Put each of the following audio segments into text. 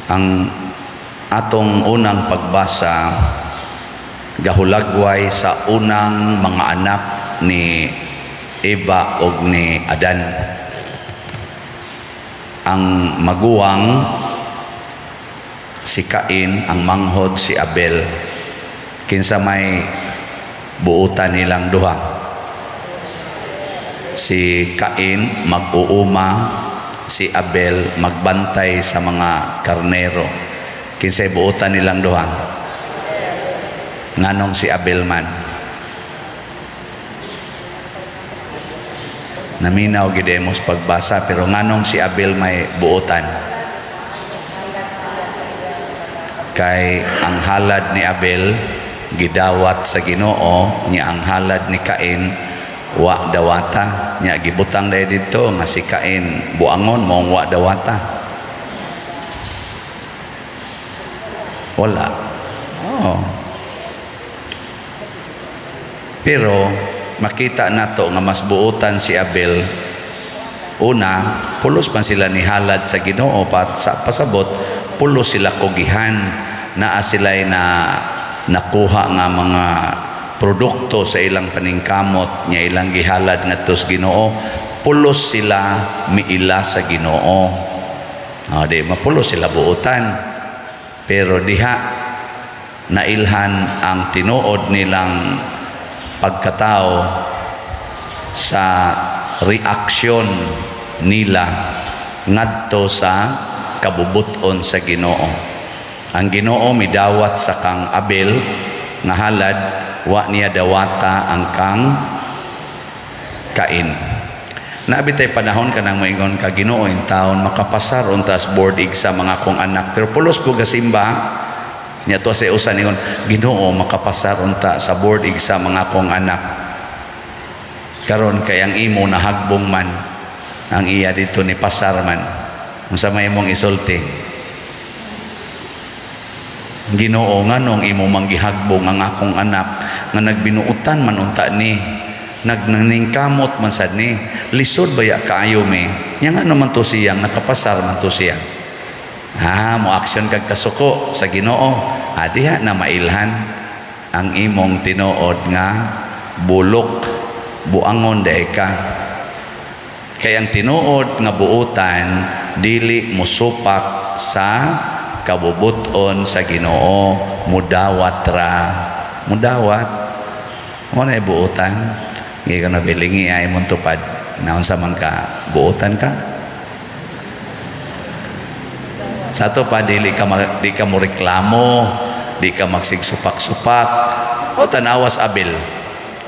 Ang atong unang pagbasa gahulagway sa unang mga anak ni Eva og ni Adan. Ang maguwang si Cain, ang manghod si Abel. Kinsa may buutan nilang duha? Si Cain mag-uuma, si Abel magbantay sa mga karnero. Kinsay buutan nilang duha? Nganong si Abel man? Naminaw gid mos pagbasa, pero nganong si Abel may buutan? Kay ang halad ni Abel gidawat sa Ginoo, nya ang halad ni Cain wa dawata. Nya gibutang dahil dito nga si Cain buangon, maong wa dawata. Wala. Oo. Pero makita nato nga mas buutan si Abel. Una, pulos man sila ni halad sa Ginoo pat sa pasabot, pulos sila kugihan, naa sila'y na nakuha nga mga produkto sa ilang paningkamot nya ilang gihalad ngadto sa Ginoo. Pulos sila miila sa Ginoo. O, di mapulos sila buutan. Pero diha nailhan ang tinuod nilang pagkatao sa reaksyon nila ngadto sa kabubuton sa Ginoo. Ang Ginoo midawat sa kang Abel nga halad, wa niya dawata ang kang Cain. Naa bitay panahon kanang moingon ka, "Ginoo, in taon makapasar untas board exam mga akong anak." Pero pulos po gasimba niya to sa usan, ingon, "Ginoo, makapasar unta sa board exam mga akong anak." Karon kay ang imo nahagbong man, ang iya dito ni pasar man. Unsa may imong isulti? "Ginoo, nganong imo mang gihagbong ang akong anak nga nagbinuutan man unta ni, nagnaningkamot man sad ni, lisod baya kaayo mi nya, nga naman to siyang nakapasar man to siya?" Ah, mo aksyon kag kasuko sa Ginoo. Ah, diha na mailhan ang imong tinuod nga bulok. Buangon diay ka. Kay ang tinuod nga buutan dili mosupak sa kabubuton sa Ginoo, mudawat ra, mudawat. Mo na buutan. Ngi ka na bilingi ay mong tupad naon sa man ka, buutan ka. Sa ato pa, dili ka di ka mo reklamo, di ka magsigsupak-supak. O tanawas Abel.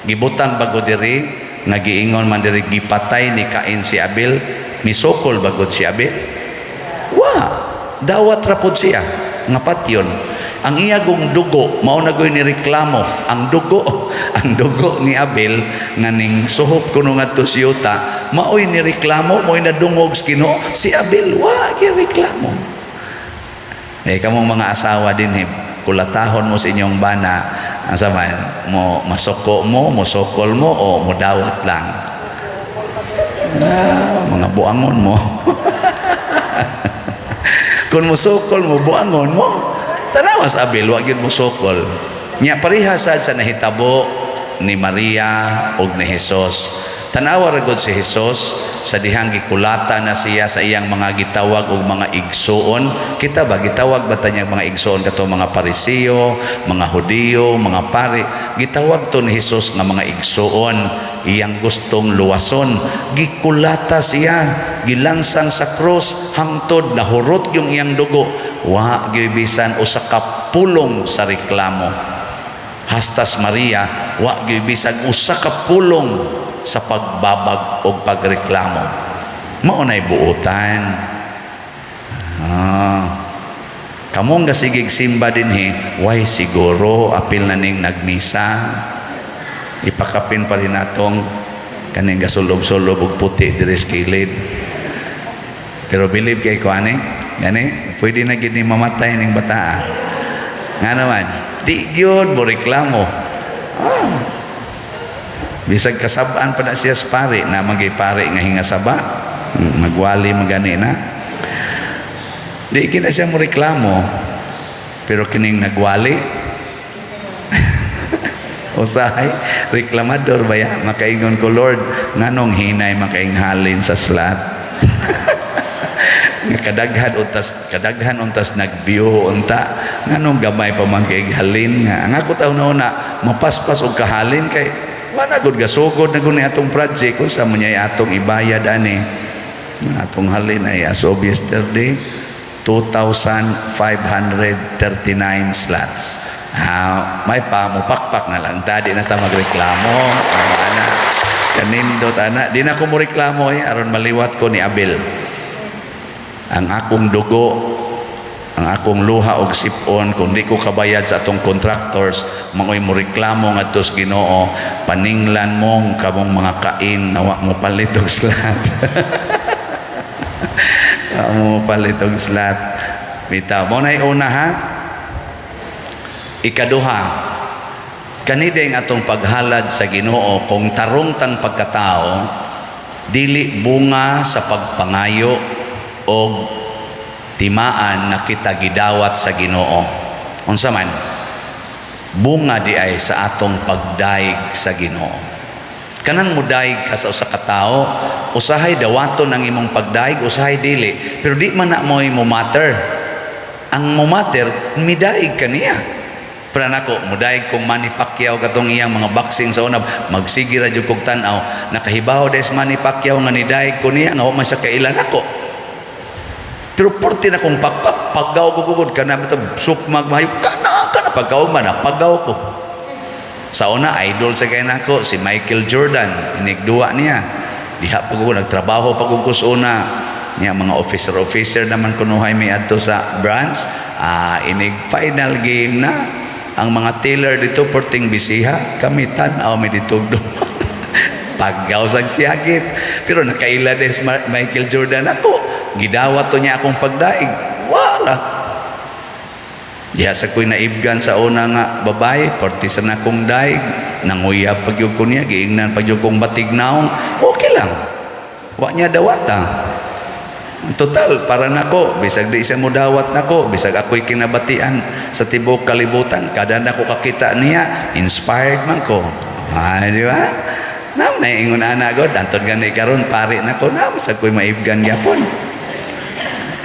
Gibutang bago diri nga giingon man diri gipatay ni Cain si Abel, misukol bagod si Abel? Wa. Dawat ra pod siya nga patyon. Ang iyagong dugo mao na goy ni reklamo. Ang dugo ni Abel nga ning suhop kuno ngadto sa yuta, maoy ni reklamo, maoy nadungog sa Ginoo. Si Abel wa reklamo. Eh, kamong mga asawa din, eh, kulatahon mo sa inyong bana, asa man mo, masuko mo, mosukol mo o modawat lang? Ah, mga buangon mo. Kung mosukol mo, buangon mo. Tanawas Abel, wa gyud mosukol. Nya pareha sad sa nahitabo ni Maria ug ni Jesus. Tanawa ra gud si Jesus sa dihang gikulata na siya sa iyang mga gitawag og mga igsuon. Kita ba, gitawag ba ta niya mga igsuon kato mga Parisiyo, mga Hudiyo, mga pari? Gitawag to ni Jesus nga mga igsuon, iyang gustong luwason. Gikulata siya, gilansang sa krus hangtod nahurot yung iyang dugo. Wa gyud bisan usa ka pulong sa reklamo. Hastas Maria, wa gyud bisan usa ka pulong sa pagbabag o pagreklamo. Mao nay buutan. Ah. Kamong gasigig simba dinhi, way siguro apil na ning nagmisa. Ipakapin pa rin natong kaning gasulob-sulob og puti diri sa kilid. Pero believe kay ko ani, gani, pwede na gid ni mamatay ning bata. Nga naman, di gyud mo reklamo. Ah. Bisag kasabaan pa na siya sa pare, na magay pare nga hingasaba, magwali magani na. Di kina siya mo reklamo. Pero kining nagwali, usahay, reklamador ba ya? Makaingon ko, "Lord, nganong hinay makainghalin sa slot?" Nga kadaghan untas nag-view unta, nganong gamay pa man kay halin? Nga ang ako taon na mapaspas og kahalin kay wala gud, gasugod na gud ni atong project. Unsa man niya atong ibayad ani? Atong halin ay, as of yesterday, 2,539 slots. Ah, may pa mupakpak na lang ta, di na ta magreklamo. Ah, ana, kanindot ana, di na ko mo reklamo eh, aron maliwat ko ni Abel. Ang akong dugo, ang akong luha og sipon, kung di ko kabayad sa atong contractors, mangoy mo reklamo ngadto sa Ginoo, "Paninglan mong kamong mga kain nga wa mo palit og slot. Wa mo palit og slot." Bitaw mo na una ha. Ikaduha, kani ang atong paghalad sa Ginoo, kung tarong tang pagkatao, dili bunga sa pagpangayo og timaan nga kita gidawat sa Ginoo. Unsa man? Bunga di ay sa atong pagdaig sa Ginoo. Kanang mudaig ka sa usa ka tawo, usahay dawaton ang imong pagdaig, usahay dili, pero di man na mo'y mo matter. Ang mo matter, midaig ka niya. Pero nako, mudaig kong Manny Pacquiao katong iyang mga boxing sa una, magsige ra jud kog tan-aw. Nakahibaw des Manny Pacquiao nga nidaig ko niya nga wa man siya kailan ako. Pero porte na kong pakpak, pagaw ko gugod, kana bitaw sukmag mayo, kana kana pagaw man, pagaw ko. Sa una, idol sa kay nako si Michael Jordan, inigduwa niya. Diha pag ko nagtrabaho pag ko sa una. Niya mga officer officer naman kunuhay mi adto sa branch. Ah, inig final game na ang mga teller dito porting bisiha, kami tan-aw mi dito paggaw sa siyagit. Pero nakaila des Michael Jordan ako, gidawat to niya akong pagdaig. Wala. Diha sa ko'y naibgan sa una nga babae, porti sa nakong daig, nanguyab pag ko niya, giingnan pag kong batig naong, okay lang. Wa niya dawata. Total, para nako, bisag di siya mo dawat nako, bisag ako'y kinabatian sa tibuok kalibutan, kada nako kakita niya, inspired man ko. Ay, di ba? Nam na ingon ana god, anton gani karon pare nako na sa ko'y maibgan gyapon.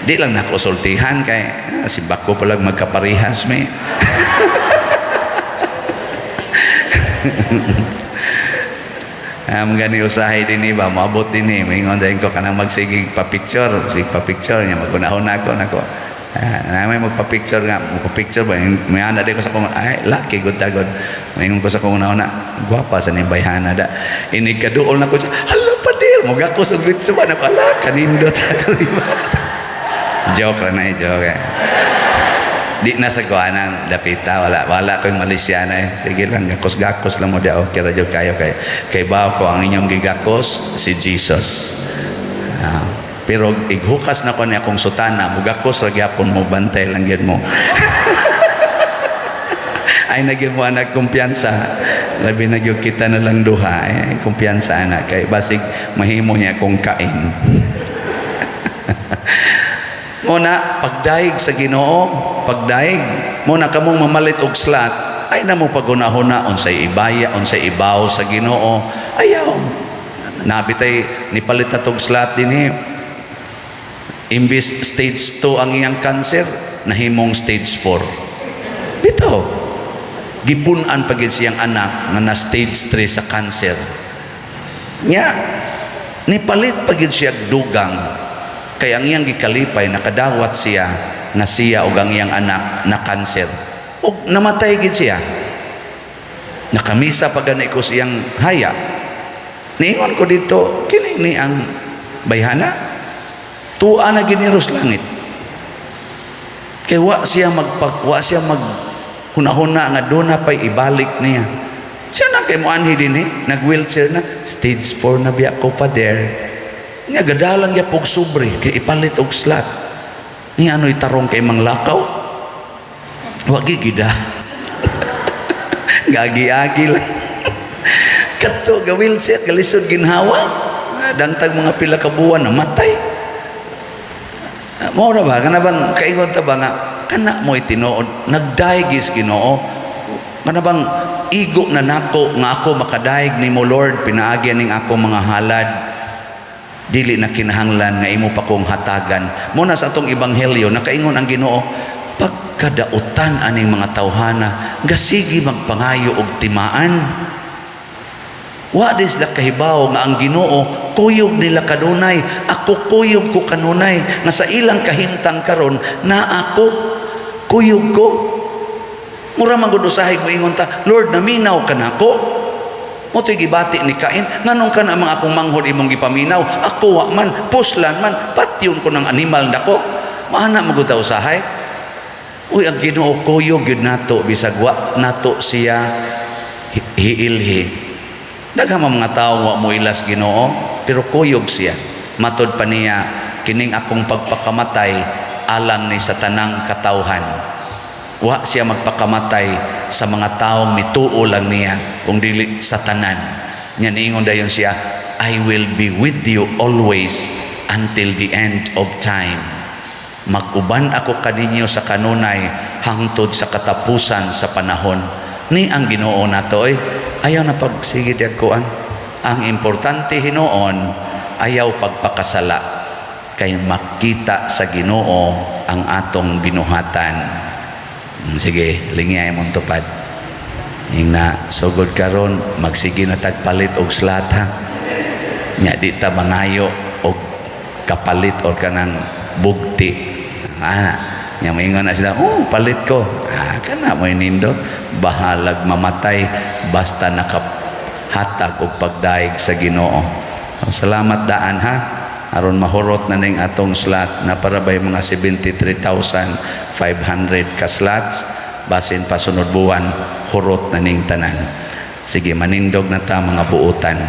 Di lang nako sultihan kay ah, si bako palag magkaparehas may. Am gani usahay din ba moabot din eh. Moingon dayon ko kanang magsigig pa-picture, sig pa-picture niya magunahon ako nako. Ah, na may magpa-picture nga, magpa-picture ba may ana di ko sa kong ay laki gud tagod. Moingon ko sa kong una, "Gwapa sa ning bayhana da." Inig kaduol na ko siya, "Hala pader, mo gakos og ritso ba nako, ala kanindot sa kalibat." Joke ra na eh, joke. Eh. Di na sa kuanan dapita, wala wala ko yung Malaysia na eh. Sige lang, gakos-gakos lang mo di, okay ra jud kayo kay kay bawo ko ang inyong gigakos si Jesus. Ah, pero ighukas na ko niya akong sutana, mugakos ra gyapon mo, bantay lang gyud mo. Ay nagyud mo anak kumpiyansa. Labi na gyud kita na lang duha eh, kumpiyansa anak kay basig mahimo niya akong kain. Muna, pagdaig sa Ginoo, pagdaig. Muna kamong mamalit og slot, ay na mo pagunahuna unsay ibaya, unsay ibaw sa Ginoo. Ayaw. Nabitay nipalit na tog slot dinhi. Imbis stage 2 ang iyang cancer, nahimong stage 4. Bitaw. Gipun-an pa gid siyang anak nga na stage 3 sa cancer. Nya, nipalit pa gid siya dugang kay ang iyang gikalipay nakadawat siya nga siya ug ang iyang anak na cancer ug namatay gid siya. Nakamisa pa gani ko siyang haya. Niingon ko dito, kini ni ang bayhana, tuwa na giniros langit kay wa siya mag hunahuna nga doon na pa'y ibalik niya. Siya na kay moanhi din eh, nag wheelchair na, "Stage 4 na biya ko, Father." Nga gadalang ya pog sobre kay ipalit og slot. Ni ano'y tarong kay manglakaw? Wagi gida. Gagi-agi lang. Kadto ga wheelchair galisod ginhawa. Dangtag mga pila ka buwan namatay. Mao ra ba kana bang kaingon ta ba nga kana mo'y tinuod nagdayeg sa Ginoo, kana bang igo na nako nga ako makadayeg nimo, Lord, pinaagi ning ako mga halad. Dili na kinahanglan nga imo pa kong hatagan. Mo na sa atong ebanghelyo, nakaingon ang Ginoo, pagkadautan aning mga tawhana, gasigi magpangayo og timaan. Wa di sila kahibaw nga ang Ginoo kuyog nila kanunay. Ako, kuyog ko kanunay nga sa ilang kahimtang karon na ako kuyog ko. Mura man gud usahay moingon ta, "Lord, naminaw ka nako." Mo to'y gibati ni Cain, nganong kana mga akong manghod imong gipaminaw, ako wa man, puslan man, patyon ko ng animal nako. Maana man gud ta usahay. Uy, ang Ginoo kuyog gyud nato bisag wa nato siya hiilhi. Daghan man mga tawo wa mo ilas Ginoo, pero kuyog siya. Matod pa niya, kining akong pagpakamatay alang ni sa tanang katawhan. Wa siya magpakamatay sa mga taong mituo lang niya, kung dili sa tanan. Nya niingon dayon siya, "I will be with you always until the end of time." Mag-uban ako kaninyo sa kanunay hangtod sa katapusan sa panahon. Ni ang Ginoo nato oy, ayaw na pagsige kuan. Ang importante hinuon, ayaw pagpakasala kay makita sa Ginoo ang atong binuhatan. Sige, lingi mong tupad. Ingna, sugod karon magsige na tagpalit og slot ha. Nya di ta mangayo og kapalit or kanang bugti. Ana, nya moingon na sila, "Oh, palit ko." Ah, kana mo nindot, bahalag mamatay basta nakahatag og pagdayeg sa Ginoo. So, salamat daan ha. Aron mahurot na ning atong slot na para bay mga 73,500 ka slots, basin pa sunod buwan hurot na ning tanan. Sige, manindog na ta, mga buutan.